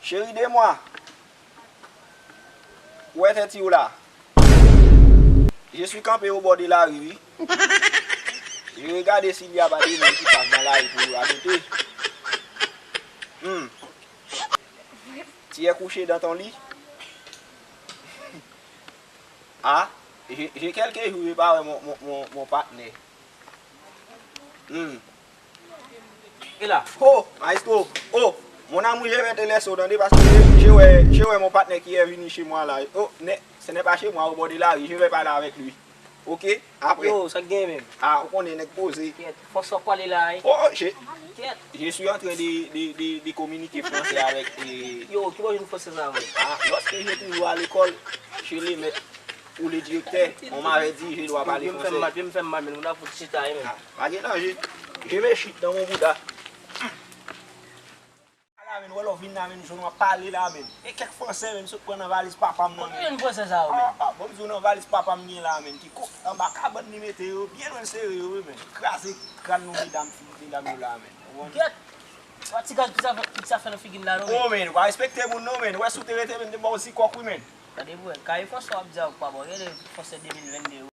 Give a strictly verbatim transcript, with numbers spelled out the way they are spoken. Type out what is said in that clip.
Chérie de moi. Où était-tu là? Je suis campé au bord de la rue, oui. Je regardais s'il n'y a pas de monde qui passe dans la rue pour radoter. Hmm. Tu es couché dans ton lit? Ah, j'ai j'ai quelques jours, j'ai pas vu mon, mon, mon, mon partenaire. Hmm. E la. Oh, maestro. Oh, mon amour, je vais te laisser, tande, parce que je, je vois, je vois mon partenaire qui est venu chez moi là. Oh, ne, ce n'est pas chez moi, au bord de la rue. Je vais parler avec lui. Ok? Après. Yo, sa k gen menm? Ah, ou konnen nèg poze. Kèt, fò sa w pale la, wi. Oh, je, Kèt. Je suis en train de, de, de, de communiquer français avec, euh, Yo, ki bò jwenn fransè sa, wi? Ah, lorsque j'étais toujours à l'école, chez le maître ou le directeur, on m'avait dit je dois parler français. Yo, m fè m mal, yo, m fè m mal, men moun ap fout chita, wi, men. Ah, pa gen danje. Je me chute dans mon bouda. La, men, wè lè w vin la, men, jwenn w ap pale la, men. E kèk fransè, men, m sot pran nan valiz papa m nan, men. Kote w jwenn fransè sa yo, men? Ah, ah, bon, m di w nan valiz papa m gen la, men, ki ko-, anba kabann li mete yo, byen lwen sere yo, wi, men. Kraze kràn nou, medam, fi, medam yo la, men. Ou konprann? Kèt! Wa ti gaz, ki sa fè, ki sa fè nan figi m la, non, men? Oh, men, ou pa respekte moun, non, men. Ou wè si w te rete, men, m te ba w zikòk, wi, men. Gade pou wè, Kaye Franswa ap di a ou pa bon, rele fransè de mil vennde yo.